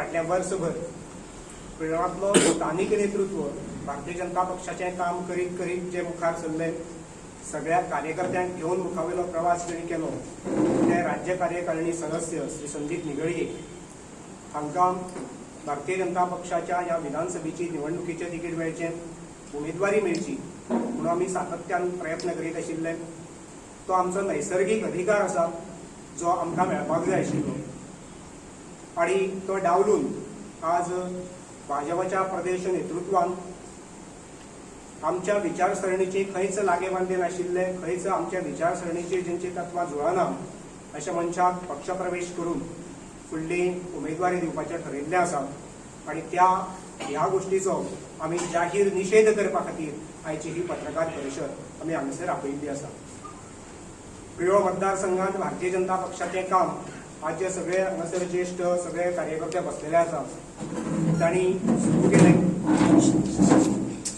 फाटल्या वर्सभर प्रियोळांतलो स्थानीक नेतृत्व भारतीय जनता पक्षाचें काम करीत करीत जे मुखार सरले, सगळ्या कार्यकर्त्यांक घेवन मुखावेलो प्रवास जेणी केलो ते राज्य कार्यकारिणी सदस्य श्री संदीप निगळये हांकां भारतीय जनता पक्षाच्या ह्या विधानसभेची निवडणुकीचें तिकीट मेळचें, उमेदवारी मेळची म्हणून आमी सातत्यान प्रयत्न करीत आशिल्ले. तो आमचो नैसर्गीक अधिकार आसा जो आमकां मेळपाक जाय आशिल्लो आनी तो डावलून आज भाजपाच्या प्रदेश नेतृत्वान आमच्या विचारसरणीची खंयच लागे बांदे नाशिल्ले, खंयच आमच्या विचारसरणीची जेंची तत्वां जुळना अशा मनशाक पक्षप्रवेश करून फुडली उमेदवारी दिवपाचें ठरयिल्लें आसा आनी त्या ह्या गोष्टीचो आमी जाहीर निशेध करपा खातीर आयची ही पत्रकार परिशद आमी हांगासर आपयिल्ली आसा. प्रियोळ मतदारसंघात भारतीय जनता पक्षाचें काम आज जे सगळे हांगासर ज्येश्ठ सगळे कार्यकर्ते बसलेले आसा तांणी सुरू केलें.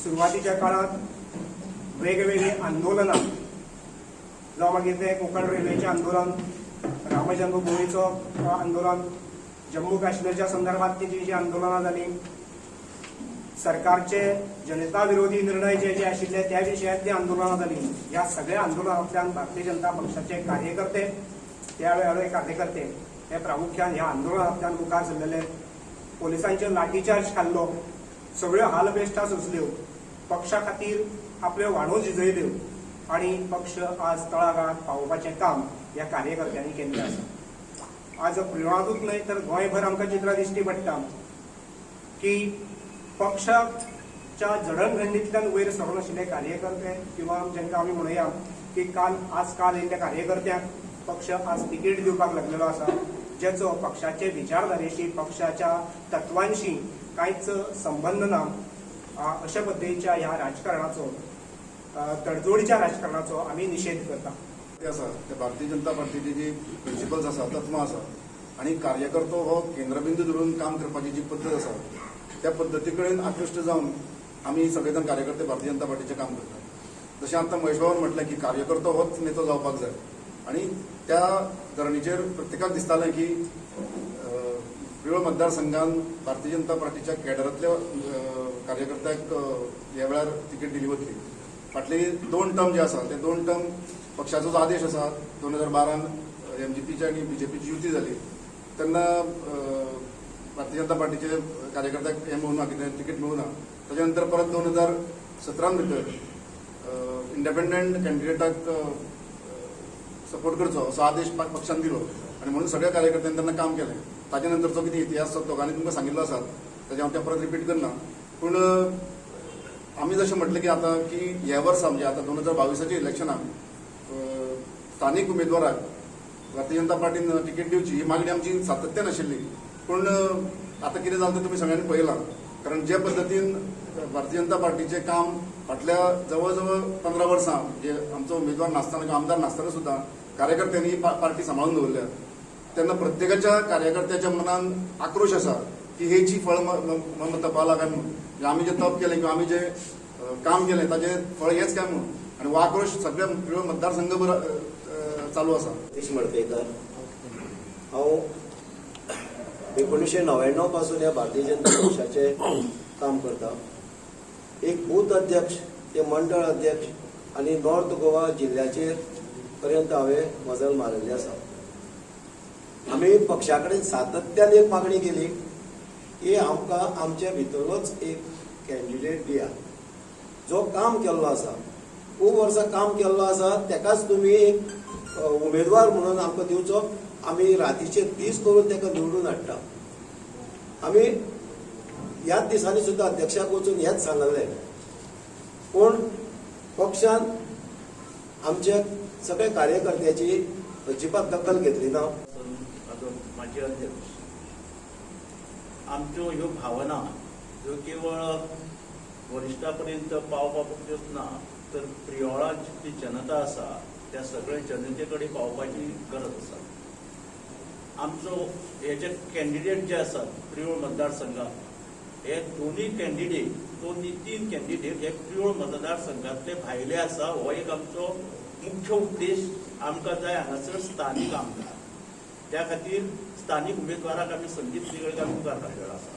सुरवातीच्या काळांत वेगवेगळीं आंदोलनां, जावं मागीर तें कोंकण रेल्वेचें आंदोलन, रामजन्मभुमीचो आंदोलन, जम्मू काश्मीरच्या संदर्भात जी जी आंदोलनां जालीं, सरकारचे जनता विरोधी निर्णय जे जे आशिल्ले त्या विशयांतलीं आंदोलनां जालीं. ह्या सगळ्या आंदोलनांतल्यान भारतीय जनता पक्षाचे कार्यकर्ते, त्या वेळार कार्यकर्ते हे प्रामुख्यान ह्या आंदोलनांतल्यान मुखार सरलेले. पोलिसांचेर लाठीचार्ज खाल्लो, सगळ्यो हालबेश्टा सोंसल्यो, पक्षा खातीर आपल्यो व्हाणो झिजयल्यो आनी पक्ष आज तळागाळांत पावोवपाचें काम ह्या कार्यकर्त्यांनी केल्लें आसा. आज प्रियोळांतूच न्हय तर गोंयभर आमकां चित्रां दिश्टी पडटा की पक्षाच्या जडणघडणींतल्यान वयर सरून आशिल्ले कार्यकर्ते किंवा जांकां आमी म्हणुया की काल आज काल येयल्ल्या कार्यकर्त्यांक पक्ष आज तिकीट दिवपाक लागलेलो आसा, जेचो पक्षाचे विचारधारेशी, पक्षाच्या तत्वांशी कांयच संबंद ना. अशा पद्दतीच्या ह्या राजकारणाचो, तडजोडीच्या राजकारणाचो आमी निशेध करता. ते आसा ते भारतीय जनता पार्टीची जी प्रिंसिपल्स आसा, तत्वां आसा आनी कार्यकर्तो हो केंद्रबिंदू धरून काम करपाची जी पद्दत आसा त्या पद्दती कडेन आकृश्ट जावन आमी सगळे जाण कार्यकर्ते भारतीय जनता पार्टीचें काम करतात. जशें आतां महेश बाबान म्हटलें की कार्यकर्तो होच नेतो जावपाक जाय आनी त्या धरणीचेर प्रत्येकाक दिसतालें की प्रियोळ मतदारसंघान भारतीय जनता पार्टीच्या कॅडरांतल्या कार्यकर्त्याक ह्या वेळार तिकीट दिली वतली. फाटली 2 टर्म जे आसा ते 2 टर्म पक्षाचो जो आदेश आसा 2012 एमजीपीची आनी बीजेपीची युती जाली तेन्ना भारतीय जनता पार्टीचे कार्यकर्त्याक हें मेळूना, कितें तिकीट मेळूना. ताच्या नंतर परत 2017 भितर इंडिपेंडंट कॅन्डिडेटाक सपोर्ट करचो असो आदेश पक्षान दिलो आनी म्हणून सगळ्या कार्यकर्त्यांनी तेन्ना काम केलें. ताच्या नंतरचो कितें इतिहास तो दोगांनी तुमकां सांगिल्लो आसा, ताजें हांव तें परत रिपीट करना. पूण आमी जशें म्हटलें की आतां की ह्या वर्सा म्हणजे आतां 2022 इलेक्शनाक स्थानीक उमेदवाराक भारतीय जनता पार्टीन तिकीट दिवची ही मागणी आमची सातत्यान आशिल्ली. पूण आतां कितें जालें तें तुमी सगळ्यांनी पळयलां, कारण जे पद्दतीन भारतीय जनता पार्टीचें काम फाटल्या जवळ जवळ 15 वर्सां म्हणजे आमचो उमेदवार नासतना किंवा आमदार नासतना सुद्दां कार्यकर्त्यांनी ही पार्टी सांबाळून दवरल्या. तेन्ना प्रत्येकाच्या कार्यकर्त्याच्या मनान आक्रोश आसा की हेची फळ मम तपाला काय म्हणून, म्हणजे आमी जें तप केलें किंवा आमी जें काम केलें ताजें फळ हेंच काय म्हणून, आनी हो आक्रोश सगळ्या प्रियोळ मतदारसंघ चालू आसा. सतीश मडकयकर, हांव 1999 पासून ह्या भारतीय जनता पक्षाचें काम करता. एक बूथ अध्यक्ष ते मंडळ अध्यक्ष आनी नॉर्थ गोवा जिल्ल्याचेर पर्यंत हांवें मजल मारिल्ली आसा. आमी पक्षा कडेन सातत्यान एक मागणी केली की आमकां आमचे भितरलोच एक कॅन्डिडेट दिया जो काम केल्लो आसा, खूब वर्सां काम केल्लो आसा, तेकाच तुमी एक उमेदवार म्हणून आमकां दिवचो. आमी रातीचे दीस करून ताका निवडून हाडटा. आमी ह्याच दिसांनी सुद्दां अध्यक्षाक वचून हेंच सांगलें, पूण पक्षान आमच्या सगळ्या कार्यकर्त्याची अजिबात दखल घेतली ना. माजी अध्यक्ष, आमच्यो ह्यो भावना ह्यो केवळ वरिश्ठा पर्यंत पावपा पुरत्योच ना, तर प्रियोळांत जितली जनता आसा त्या सगळ्या जनते कडेन पावपाची गरज आसा. आमचो हे जे कॅन्डिडेट जे आसात प्रियोळ मतदारसंघात, हे दोनूय कॅन्डिडेट, 2-3 कॅन्डिडेट हे प्रियोळ मतदारसंघातले भायले आसा. हो एक आमचो मुख्य उद्देश. आमकां जाय हांगासर स्थानीक आमदार. त्या खातीर स्थानीक उमेदवाराक आमी संदीप निगळकार मुखार काडलेलो आसा.